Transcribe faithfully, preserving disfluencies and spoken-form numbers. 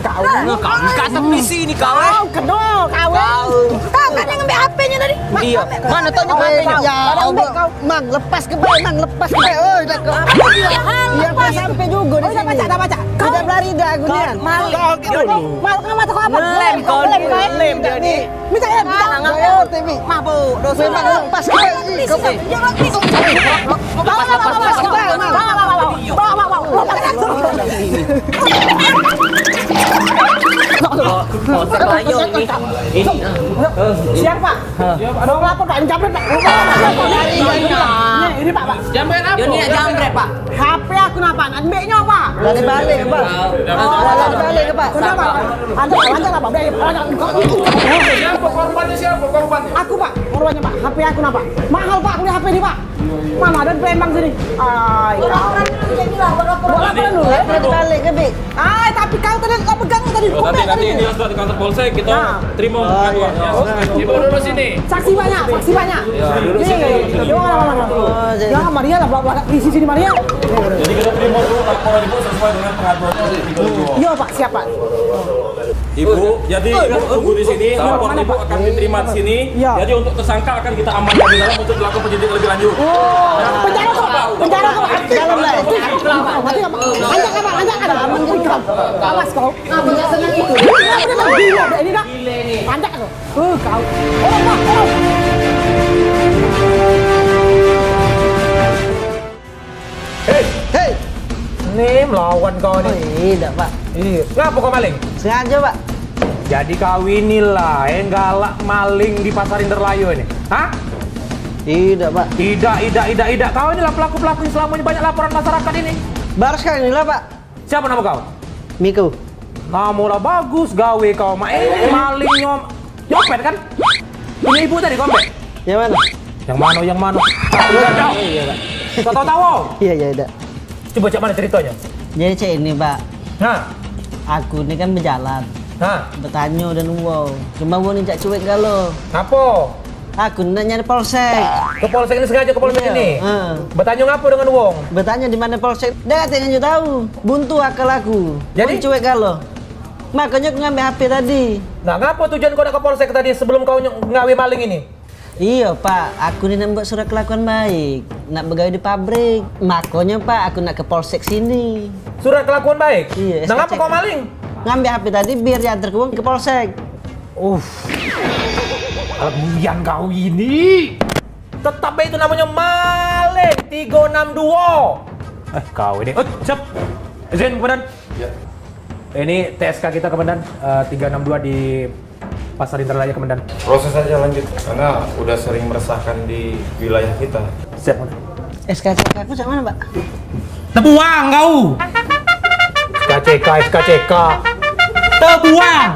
Kau ni kau ni kat tepi sini kau, eh. Kau kena kau, eh. Kau. Kau kan yang ambil H P-nya tadi. Mak, iya. Ambil kau. Mana tanya Kau, H P-nya? Ya, Kau ambil Allah. Kau. Mang, lepas ke bae, Mang, lepas ke bae. Oi, dah kau. Apa dia? Iya, lepas. Kau sampai juga di sini. Oh, dah baca, dah baca. Kau dah berlari dah aku ni. Kau maling. Kau dulu. Mal, kau mata kau apa? Lem kau, lem kau, eh? Lem dia ni. Minta ya, minta. Jangan. Ayo, Temi. Mabuk, dosa. Memang lepas ke bae. Kau. Jangan. Bawa, bawa, bawa, bawa, bawa, bawa, bawa, bawa, bawa, bawa, bawa, bawa, bawa. Polsek Layo ini. Ini. Siap, Pak. Mau lapor, Pak. Ini jambret, Pak. Ini, ini, Pak, Pak. Jambret apa? Dia ni jambret, Pak. H P aku napa? Nak ambil nyo, Pak. Balik-balik, Pak. Balik-balik, Pak. Kenapa, Pak? Lanjut, lanjut, Pak. Balik, lanjut. Siapa korbannya? Siapa korbannya? Aku, Pak. Korbannya, Pak. H P aku napa? Mahal, Pak, beli H P ni, Pak. Mana ada di Palembang sini? Ai, kau. Buat laporan dulu, ya? Balik ke, Bik. Ai, tapi kau tadi kau pegang tadi. Oh, tapi nanti ini sudah di kantor polsek, kita terima pengaduan, ya. Ibu duduk sini. Saksi banyak, saksi banyak. Ya, duduk sini. Yo, mana, mana? Ya, Maria lah, bawa, bawa isi sini, Maria. Jadi kita terima dulu laporan Ibu sesuai dengan pengaduannya. Iya, Pak, siap, Pak. Ibu, jadi tunggu di sini, laporan Ibu akan diterima di sini. Iya. Jadi untuk tersangka akan kita amankan di dalam untuk dilakukan penyidikan lebih lanjut. Oh, penjara kau, penjara kau. Dalam lah. Nanti kau, anjak kau, anjak kau. Awas kau. Apa gak senang itu? Ini dah. Anjak kau. Eh, kau. Oh, Pak, oh. Hei. Hei. Ni melawan kau ni. Oh, idak, Pak. Iya. Ngapa kau maling? Sengaja, Pak. Jadi kau inilah yang galak maling di Pasar Indralayo ini. Hah? Idak, Pak. Idak, idak, idak, idak. Kau inilah pelaku-pelaku yang selama ini banyak laporan masyarakat ini. Baru sekali inilah, Pak. Siapa nama kau? Miko. Namo lah bagus, gawe kau mak. Eh, maling nyom. Nyopet kan? Punya ibu tadi kau ambek? Yang mana? Yang mana, yang mana? Iya, iya, Pak. Kau tahu, tahu? Iya, iya, dak. Coba cak mana ceritanya? Jadi cak ini, Pak. Nah. Aku ni kan berjalan. Nah. Bertanya dan uang. Cuma uang ni cak cuek galo. Apa? Aku nak nyari polsek. Ke polsek ini sengaja ke polsek ini? Iya, ha. Bertanya ngapa dengan wong? Bertanya di mana polsek. Dah tengoknyo tahu. Buntu akal aku. Jadi? Wong cuek galo. Makanya aku ngambil H P tadi. Nah, ngapa tujuan kau nak ke polsek tadi sebelum kau ny- ngawe maling ini? Iya, Pak. Aku ni nak buat surat kelakuan baik. Nak begawe di pabrik. Makanya, Pak, aku nak ke polsek sini. Surat kelakuan baik? Iya. Nah, ngapa kau maling? Ngambil H P tadi biar diantar ke wong ke polsek. Uff. Kelebihan kau ini. Tetap bae itu namanya maling tiga enam dua. Eh, kau ini. Eh, siap. Izin, Komandan. Ya. Ini T S K kita, Komandan. Eh, tiga enam dua di Pasar Indralaya, Komandan. Proses saja lanjut, karena udah sering meresahkan di wilayah kita. Siap, Komandan. S K C K aku cak mana, Pak? Tebuang kau. S K C K, S K C K. Tebuang.